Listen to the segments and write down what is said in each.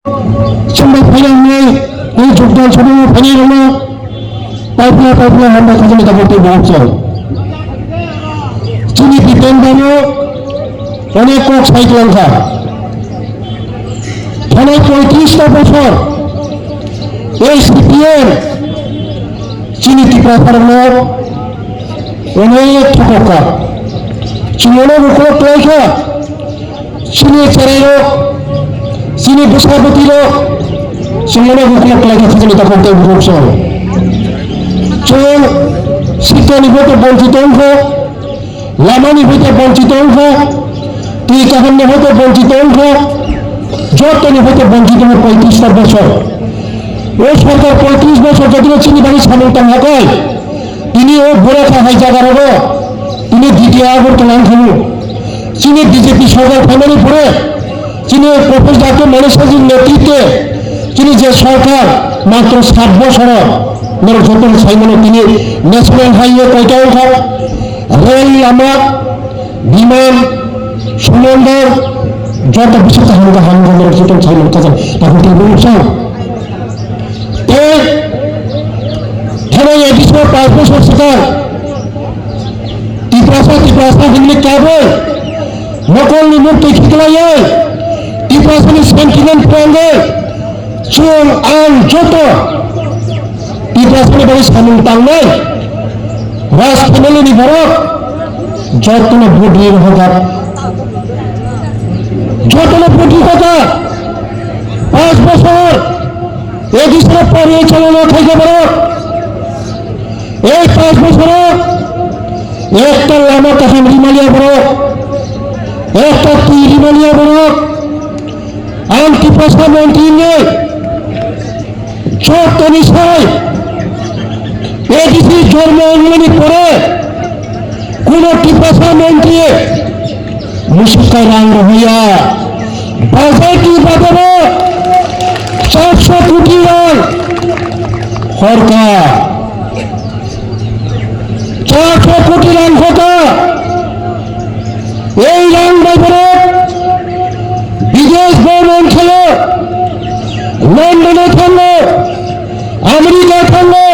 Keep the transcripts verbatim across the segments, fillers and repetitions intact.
Chumbai phainai hwnwi tei jogdan somo phainai rokno paipla paipla hambai khajani tabuk tei bohok chwng. Chini Bipen Baro onek kok sai kwlangkha. Thanai poitris ta bosor ei C P M chini Tiprasarokno onek thokokha. Chini onek ukulok kwlaikha. Chini cherairok, chini bwsarok bwtwirok, chwng onek ukulok kwlaikha khajani takhuk tei bukhuk song. Chwng sikkani bote bonchito wngkha, lamani bote bonchito wngkha, twi kahamni bote bonchito wngkha, jottoni bote bonchito wngkha poitris ta bosor. O sorkar poitris bosor jotino chini bagwi samung tangma khe, tini o bura kha hai jaga rogo, tini D T A Agartala wngkha. Chini B J P sorkar phaimani pore, chini Professor Doctor Manik Saha ji netritwe, chini je sorkar matro sat bosoro, norok joto saimano tini national highway koita wngkha, rel lama, biman, sumondor, joto bisi kaham kaham norok joto saimano kajak, takhuk tei bukhuk song. Tei thangwi additional pais bosor swkang Tiprasa, Tiprasa hwnwi kabwi mokolni muk twi khiklaiwi Tiprasani sentiment phrangwi chwng ang joto Tiprasani bagwi samung tangnai Raj family ni borok jotono vote ri rwkha, jotono vote ri rwkha. Pach bosor A D C no pariwi chalona khaikha borok. Ei pach bosoro ekta lama kaham rimaliya borok, ekta twi rimaliya borok. Ang Tiprasa montri wngwi jottoni sai A D C jormo wngmani pore kuno Tiprasa montri Musuk kai rang rohya. Budget ni badalo charso koti rang horka. Charso koti rang horka. Ei rang bai borok bidesh bhroman khayo. London o thango, America thango,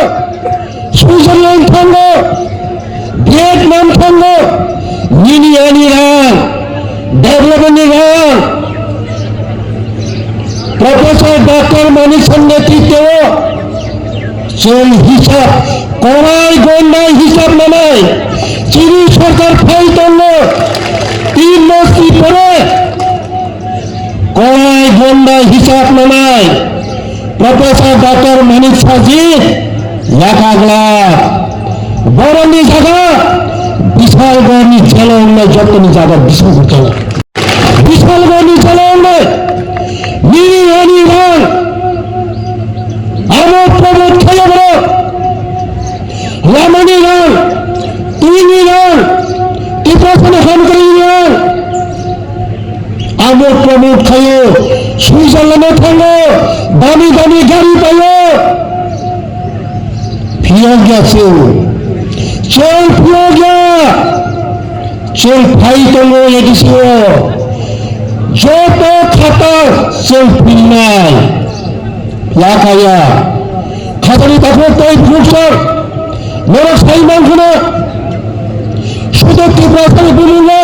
Switzerland thango, Vietnam thango, nini ani rang, development ni rang. Professor Doctor Manik Saha ni netritwo chwng hisab, korai gondai hisab nanai, chini sorkar phai tongo, tin mas ni pore. Korai gonda hisab nanai Professor Doctor Manik Saha ji yakagla. Boroni jaga Bishalgarh ni jelo wngnai jottoni jaga Bishalgarh jelo. Bishalgarh ni jelo wngnai nini ani rang amo promote khayo borok. Lamani rang, twini rang, Tiprasani hamkrai rang. Amo promote khayo, Switzerland o thango, dami dami gari payo. Phiyokya chwng, chwng phiyokya, chwng phai tongo A D C o. Joto khata chwng philnai. Yakaya. Khajani takhuk tei bukhuk song. Norok sai mankhono. Sudo Tiprasa ni bumung le.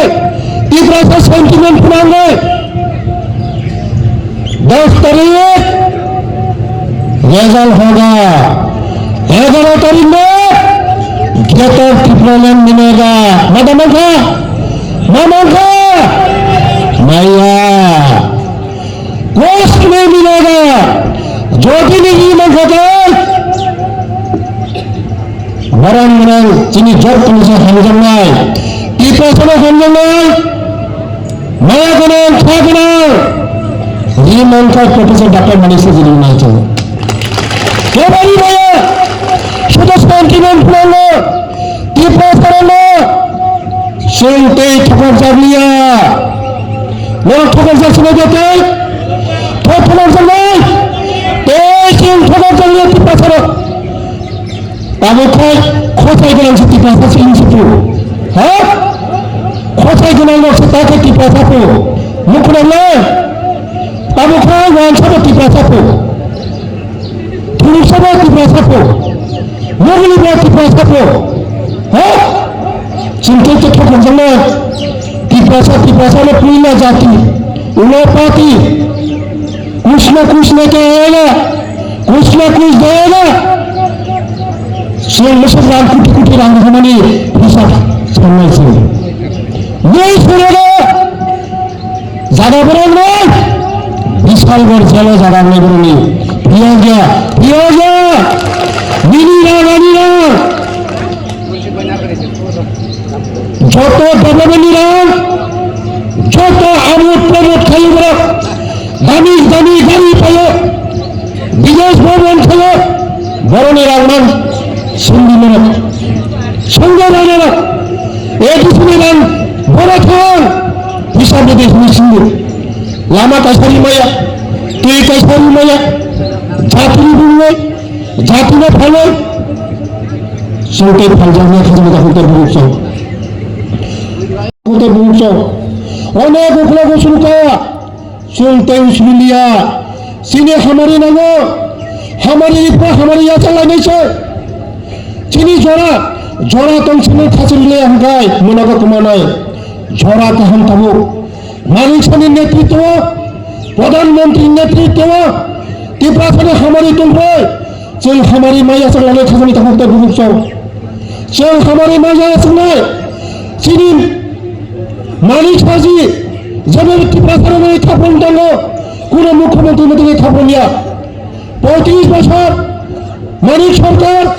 Tiprasa sentiment phnang le. Dos tarik result hoga. Egaro tarik no Greater Tipraland minega. Mada mankha? Ma mankha? Maya. Kosni minega, jodi ni i mankha khe, borang borang chini jotoni se hamjaknai, Tiprasano hamjaknai, maya gwnang, kha gwnang, ri mankha Professor Doctor Manik Saha ji ni nai chwng. Kebari maya, sudo sentiment phnango, Tiprasarokno chwng tei thokokjak liya. Norok thokokjak swnai de tei? Tho-, thokokjak nai? Tei chwng thokokjak liya Tiprasarok. Tabuk khai khosai gwnang se Tiprasa se wng si phu. Ha? Khosai gwnang rok se ta khe Tiprasa phu. Mukhunang nai? Tabuk kha wansabo Tiprasa po. Thuruk sabo Tiprasa po. Mogli bo Tiprasa po. Ha? Chwng tei tei thok rok jana. Tiprasa, Tiprasa no puila jati. Ulo party. Kuch na kuch leke aayega. Kuch na kuch dayega. Chwng mwswk rang kuti kuti rang rwmani hisab sanai chwng. Yei sorogo. Jaga borok no bishal gor jelo jaga nai borok ni. Priya gya, priya gya. Nini rang, ani rang. Joto development ni rang, joto amut pramut khayo borok. Dami dami gari payo. Bidesh bhaban khayo. Boroni rang man. Sindi manok. Songdo manok. A D C ni rang. Borok thang. Hisab bidesh ni sindi. Lama kaisa rimaya, twi kaisa rimaya, jatini bumnai, jatino phalnai, chwng tei phaljaknai khajama dakhwng tei bumung chwng. Dakhwng tei bumung chwng. Onek uklogo chwng kha, chwng tei usuli liya. Chini hamari nango, hamari ripha hamari yachak lainai se. Chini jora, jora tong chini thachiri le hangkai, monago kumanai. Jora kaham tabuk. Manik Sani netritwo, Pradhan Mantri netritwo, Tiprasani hamari tongphai, chwng hamari maya chwng lanai khajani takhuk tei bubuk chwng. Chwng hamari maya chwngnai, chini Manik Saji, jebo Tiprasarokni khapung tongo, kuno mukhyamantri ni tongwi khapung ya. Poitris bosor Manik Sarkar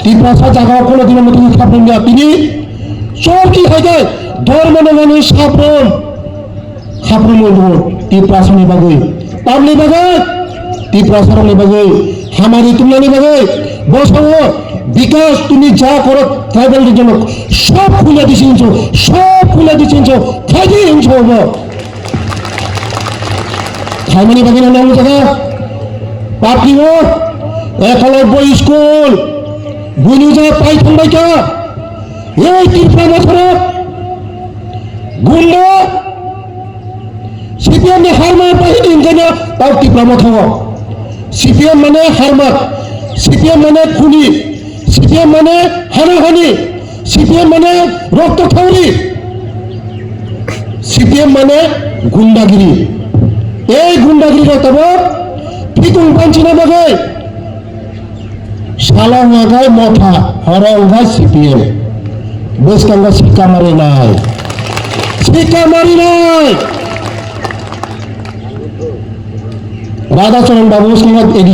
Tiprasa jaga o kono dino muitu khaprum ya tini chorki hai khe dhormo nangani saprum khaprum wngkho Tiprasa ni bagwi, tamni bagwi Tiprasa rokni bagwi hamari tumnani bagwi bosongo bikas tini ja koro tribal region sob khulya disi hinso sob khulya disi hinso khaidi hinso bo. Khaimani bagwi no nang jaga. Patrio, Ekolobbo school, buini ja pai thangbai kha. Ei Tripura mothoro, gunda, C P M ni harma pai hini hingkhe no tao Tripura mothoro. C P M mane harma, C P M mane khuni, C P M mane hana hani, C P M mane rokto khauri. C P M mane gundagiri. Ei gundagiri rok tabok phitung panchina bagwi salo wngkha motha, horo wngkha C P M. Bwskango sikka marinai. Sikka marinai. Radha Charan Babu bwskango A D